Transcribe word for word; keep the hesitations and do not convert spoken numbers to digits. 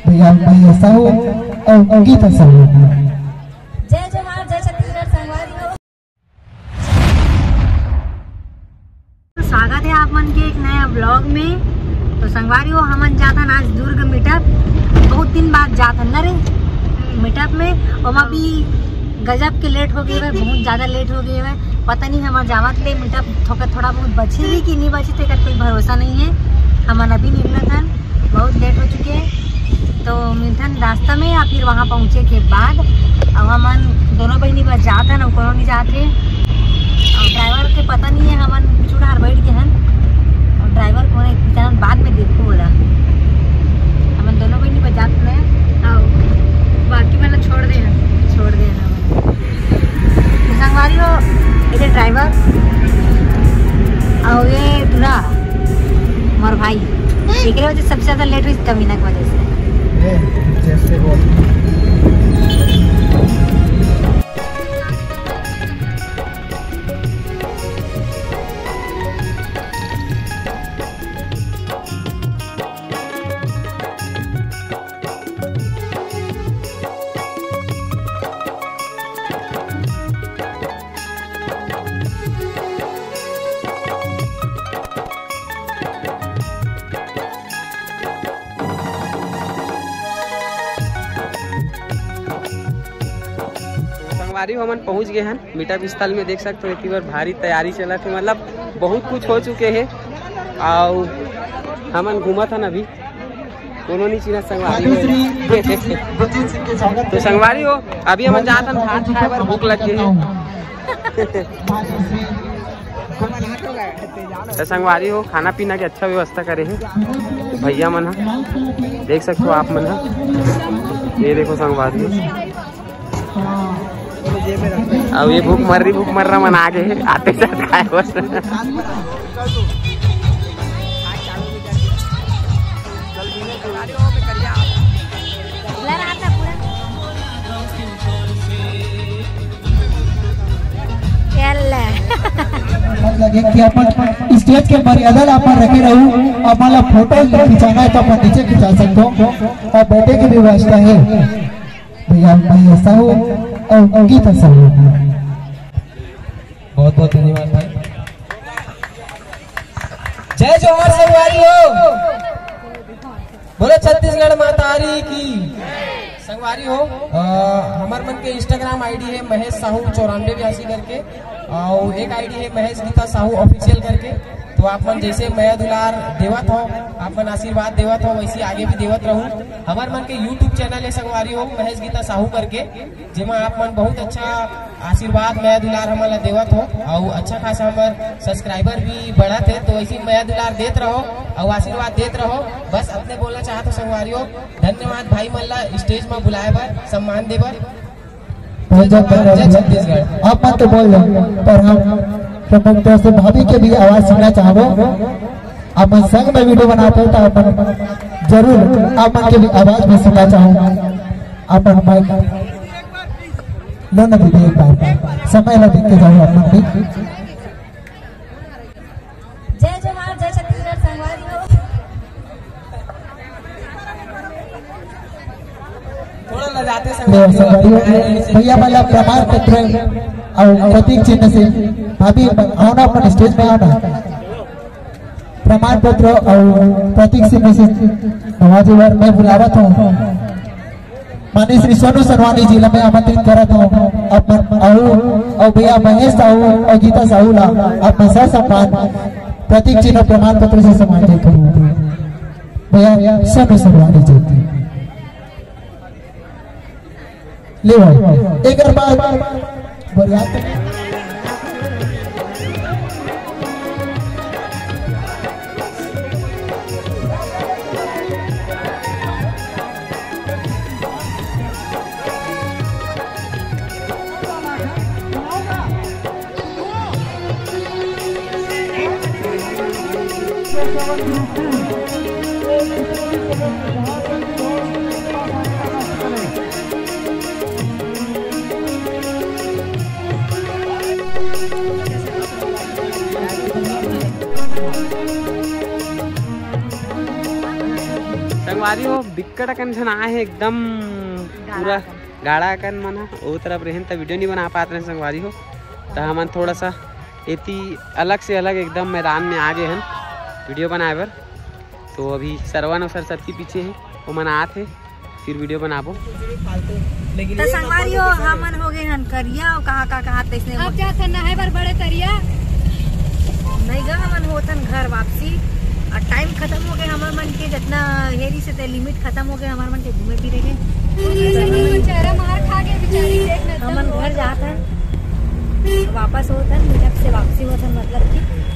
भैया महेश साहू और गीता साहू। जय जोहार, जय छत्तीसगढ़ संगवारी हो। स्वागत है आप मन के एक नया ब्लॉग में। तो संगवारी हो, हमन जाथन आज दुर्ग मीटअप। बहुत दिन बाद जाथन ना रे मीटअप में। ओमा भी गजब के लेट हो गए है, बहुत ज्यादा लेट हो गए है। पता नहीं हमर जावत ले मीटअप थोड़ा थोड़ा बहुत बची कि नहीं बची, तेकर कोई भरोसा नहीं है। हमन अभी निकलत हन, बहुत लेट हो चुके हैं। तो मिलथन रास्ता में या फिर वहाँ पहुँचे के बाद। अब हमन दोनों बहिनी बस जात हन, अउ कोनो नहीं जात हे। अउ ड्राइवर के पता नहीं है, हमन पीछू डहार बैठ के हन। अउ ड्राइवर कोन है, जान बाद में देखो बोला। हमन दोनों बहिनी बस जात हन, अउ बाकी मन ला छोड़ दे हन। छोड़ दे हन हमन। तो संगवारी हो, ये ड्राइवर अउ ये दूल्हा, मोर भाई, एकरे वजह से सबसे ज्यादा लेट हुई, कमीना के वजह से। ए, जैसे बोल। संगवारी हो, हमन पहुंच गए हन मीटअप स्थल में। देख सकते हो, इतनी बार भारी तैयारी चलत हे, मतलब बहुत कुछ हो चुके हे। अउ हमन घूमत हन अभी, कोनो नहीं चिन्हत संगवारी हो। तो संगवारी हो, अभी हमन जात हन भात खाए बर, भूख लग गई है। तो संगवारी हो, खाना पीना के अच्छा व्यवस्था करे हे भैया मन ह। देख सकते हो आप मन ह, ये देखो संगवारी हो। अब ये भूख मर रही, भूख मर रहा मन आ गए हे, आते साथ खाए बस। लगे कि अपन स्टेज के मर्यादा ला अपन रखे रहू। अपन ला फोटो खिंचाना है तो अपन नीचे खिंचा सकते हो, और बैठे की भी व्यवस्था है। भैया, भैया साहू और गीता साहू, बहुत बहुत धन्यवाद भाई। जय जोहार संगवारी हो, बोलो छत्तीसगढ़ महतारी की। संगवारी हो, अ, हमर मन के Instagram ID है महेश साहू चौरानवे बयासी करके, और एक ID है महेश गीता साहू official करके। तो आप मन जैसे मया दुलार देवत हो, आप मन आशीर्वाद देवत हो, वैसे आगे भी देवत रहू। हमर मन के YouTube channel है संगवारी हो, महेश गीता साहू करके, जेमा आप मन बहुत अच्छा आशीर्वाद, मया दुलार हमन ला देवत हो, अउ अच्छा खासा हमर subscriber भी बढ़त हे। तो ऐसी मया दुलार देत रहो अउ आशीर्वाद देत रहो। बस अपने बोलना चाहत हो संगवारी हो, धन्यवाद भाई मन ला stage में बुलाए बर, सम्मान दे बर। बहुत बहुत धन्यवाद। जय छत्तीसगढ़। आप मन तो बोल रहे, पर हम प्रमुख तौर से भाभी के भी आवाज सुनना चाहबो। आप मन संग में video बनाते हो तो आप मन जरूर आप मन के भी आवाज भी सुनना चाहूँ। आप मन mic लो ना दीदी, एक बार समय ला देख के जाओ आप मन भी। जय जोहार, जय छत्तीसगढ़ संगवारी हो। थोड़ा लजाते ले संगवारी हो, संगवारी हो। भैया वाला प्रमाण पत्र और प्रतीक चिन्ह से भाभी आओ ना, अपन stage पे आओ ना। प्रमाण पत्र और प्रतीक चिन्ह से नवाजे बर मैं बुलावत हूँ। माननीय श्री सोनू सोनवानी जी ला मैं आमंत्रित करत हूँ। अपन अउ, अउ भैया महेश साहू अउ गीता साहू ला अपन ससम्मान प्रतीक चिन्ह प्रमाण पत्र से सम्मानित करूँ। भैया सोनू सोनवानी जी। ले भाई, एक बार बरियात। संगवारी अरे वो बिक्कट अकन झन आए हे एकदम पूरा गाड़ा अकन मन ह। ओ तरफ रहन त वीडियो नहीं बना पात रहे संगवारी हो, त हमन थोड़ा सा एती अलग से अलग एकदम मैदान में आ गए हन वीडियो बनाए बर। तो अभी सरवन और सरस्वती पीछे हे, ओमन आत हे, फिर वीडियो बनाबो। त संगवारी हो, हमन हो गए हन करिया और कहाँ का कहाँ तैसने अब जात हन नहाए बर बड़े तरिया। नहीं गा, हमन होतन घर वापसी और टाइम खत्म हो गए हमर मन के, जितना हेरी से ते लिमिट खत्म हो गए हमर मन के घूमे फिरे के। चेहरा मार खा गए बेचारी, देख ना हमन घर जात हन, वापस होतन, जब से वापसी होतन मतलब कि